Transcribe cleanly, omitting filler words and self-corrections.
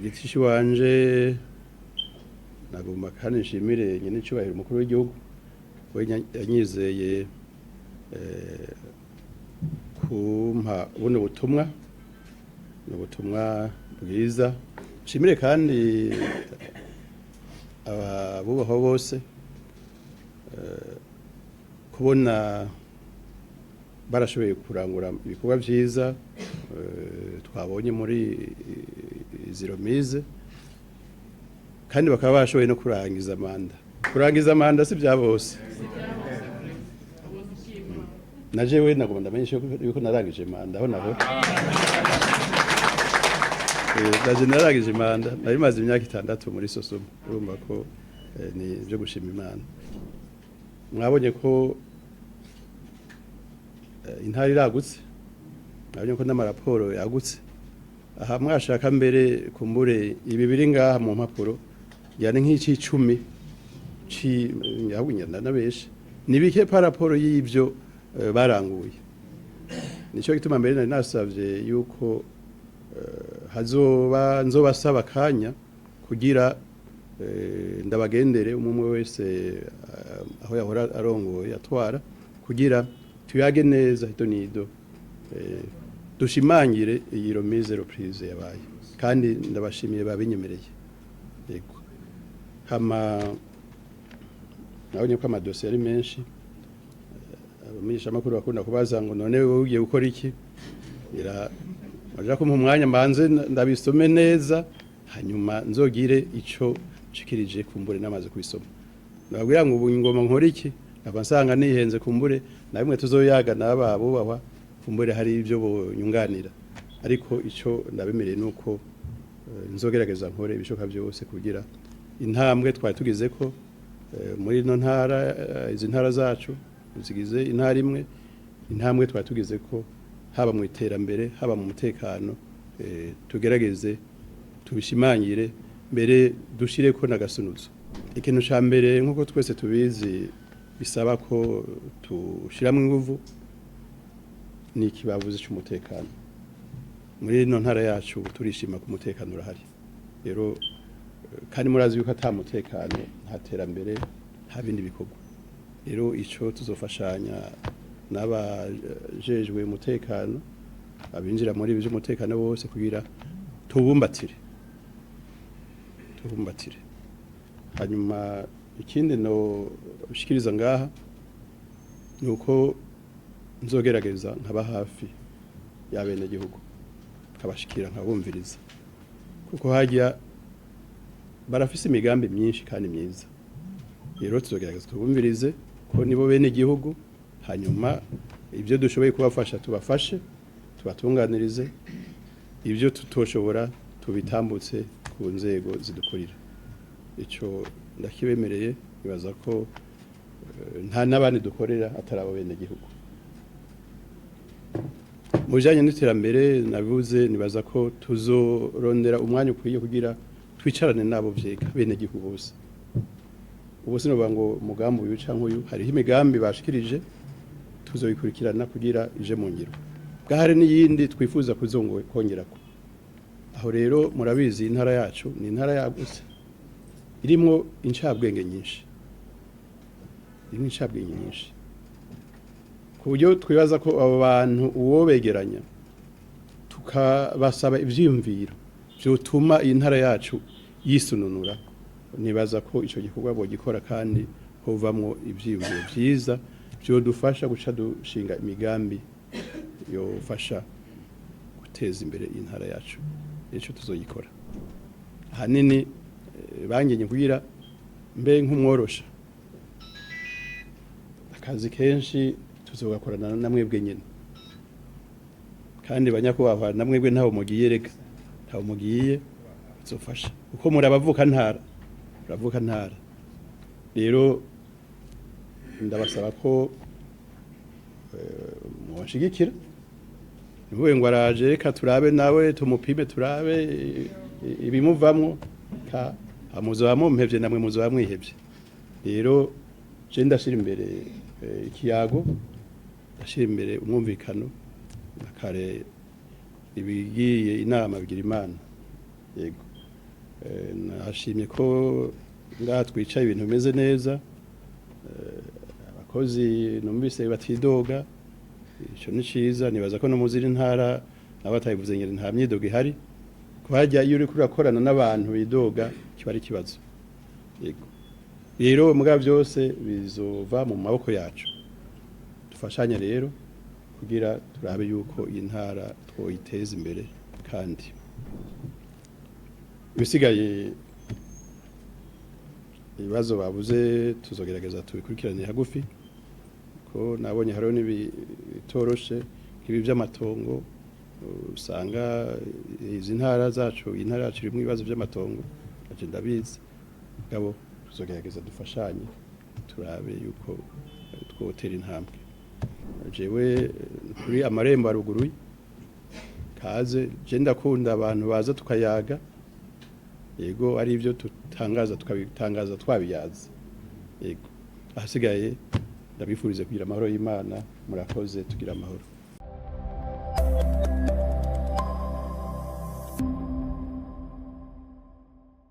Giti cy'iwanje nagomba kandi nshimire nyene icubahiro umukuru w'igihugu we yanyizeye kumpa buno butumwa, ni ubutumwa bwiza. Nshimire kandi abubahwa bose kubona barashoboye kurangura ibikorwa vyiza twabonye muri izi remises, kandi bakaba bashoboye no kurangiza manda. Kurangiza manda si bya bose. Na jewe nagomba ndamenyesha yuko narangije manda aho naho. Naje narangije manda, nari maze imyaka 6 muri SOSUMO. Urumva ko ni ibyo gushima Imana. Mwabonye ko intara iragutse, mwabonye ko n'amaraporo yagutse. Aha mwashaka mbere kumbure ibi biri ngaha mu mpapuro yani nk'icicumi ci nabeshe ni bike par rapport y'ivyo baranguye. Nico gituma mbere nari nasavye yuko hazoba nzobasaba akanya kugira ndabagendere umwe wese aho yahora arongoye atwara, kugira tuyage neza ido nido, dushimangire iyi remise reprise yabaye. Kandi ndabashimiye babinyemereye. Yego, hama nabonye ko amadosiye ari menshi. Abamenyeshamakuru bakunda kubaza ngo: "None wowe ugiye gukora iki?" Ira baja kumpa umwanya mbanze ndabisome neza, hanyuma nzogire ico nshikirije kumbure namaze kubisoma. Ndababwira ngo ubu ngoma nkora iki, nkaba nsanga nihenze. Kumbure na bimwe tuzoyaga n'aba bubahwa, kumbure hari ibyo bonyunganira, ariko ico ndabemereye nuko nzogerageza nkore ibishoboka byose kugira intambwe twari tugeze ko muri ino ntara, izi ntara zacu zigize intara imwe, intambwe twari tugeze ko haba mu iterambere, haba mu mutekano, tugerageze tubishimangire, mbere dushire ko n'agasunuzo. Ikintu ca mbere, nk'uko twese tubizi, bisaba ko tushiramo inguvu ni ikibavuze cy'umutekano muri ino ntara yacu. Turishima ko umutekano urahari rero, kandi murazi yuko ata mutekano nta terambere, nta bindi bikorwa. Rero ico tuzofashanya n'abajejwe umutekano, abinjira muri ibi by'umutekano bose, kugira tubumbatire, tubumbatire. Hanyuma ikindi no ushikiriza ngaha ni uko nzogerageza nkaba hafi y'abenegihugu, nkabashikira, nkabumviriza, kuko hajya barafise imigambi myinshi kandi myiza. Rero tuzogerageza tubumvirize ko nibo bene igihugu, hanyuma ibyo dushoboye kubafasha tubafashe, tubatunganirize, ibyo tutoshobora tubitambutse ku nzego zidukurira. Ico ndakibemereye. Nibaza ko nta n'abandi dukorera atari abo bene gihugu. Mu bijanye n'iterambere nabivuze, nibaza ko tuzorondera umwanya ukwiye kugira twicarane nabo vyega bene gihugu bose. Ubu sinovuga ngo umugambi uyu canke uyu, hariho imigambi bashikirije, tuzoyikurikirana kugira ije mu ngiro. Bwahari n'iyindi twifuza kongerako. Aho rero murabizi, intara yacu ni intara yagutse irimwo incabwenge nyinshi, irimo incabwenge nyinshi, ku buryo twibaza ko abo bantu uwo begeranya tukabasaba ivyiyumviro vyotuma iyi ntara yacu yisununura, nibaza ko ico gikorwa bogikora kandi hovamwo ivyiyumviro vyiza vyodufasha guca dushinga imigambi yofasha guteza imbere intara yacu. Ico tuzogikora ahanini bangenye kugira mbe nk'umworosha akazi kenshi tuzogakorana na mwebwe nyene. Kandi banyakubahwa, na mwebwe ntaho mugiye, reka ntaho mugiye, bizofasha kuko muri abavuka ntara, muravuka ntara. Rero ndabasaba ko mubashigikira. Ntivuge ngo araje, reka turabe nawe tumupime, turabe ibimuvamwo ka muzoba mumpevye, namwe muzoba mwihevye. Rero je ndashira imbere ikiyago, ndashira imbere umwumvikano. Na kare ibigiye inama bigira Imana. Yego. Nashimye ko ngaha twicaye ibintu bimeze neza. Abakozi numvise batidoga, ico ni ciza. Nibaza ko no mu zindi ntara nabo batabivuze ngere nta myidogo ihari. Kuhajya iyo uriko urakorana n'abantu bidoga kiba ari ikibazo. Yego rero, mugabo byose bizova mu maboko yacu. Dufashanye rero kugira turabe yuko iyi ntara twoyiteza imbere, kandi ibisigaye, ibibazo babuze, tuzogerageza tubikurikirane hagufi, ko nabonye hariho n'ibitoroshe nk'ibi by'amatongo. Usanga izi ntara zacu, iyi ntara yacu irimo ibibazo by'amatongo, naje ndabizi. Ngabo tuzogerageza dufashanye turabe yuko twotera intambwe. Jewe kuri amarembo aruguruye, kaze. Je ndakunda abantu baza tukayaga. Yego, ari ibyo tutangaza tukabitangaza twabiyaze. Yego, ahasigaye ndabifurize kugira amahoro y'Imana. Murakoze, tugira amahoro.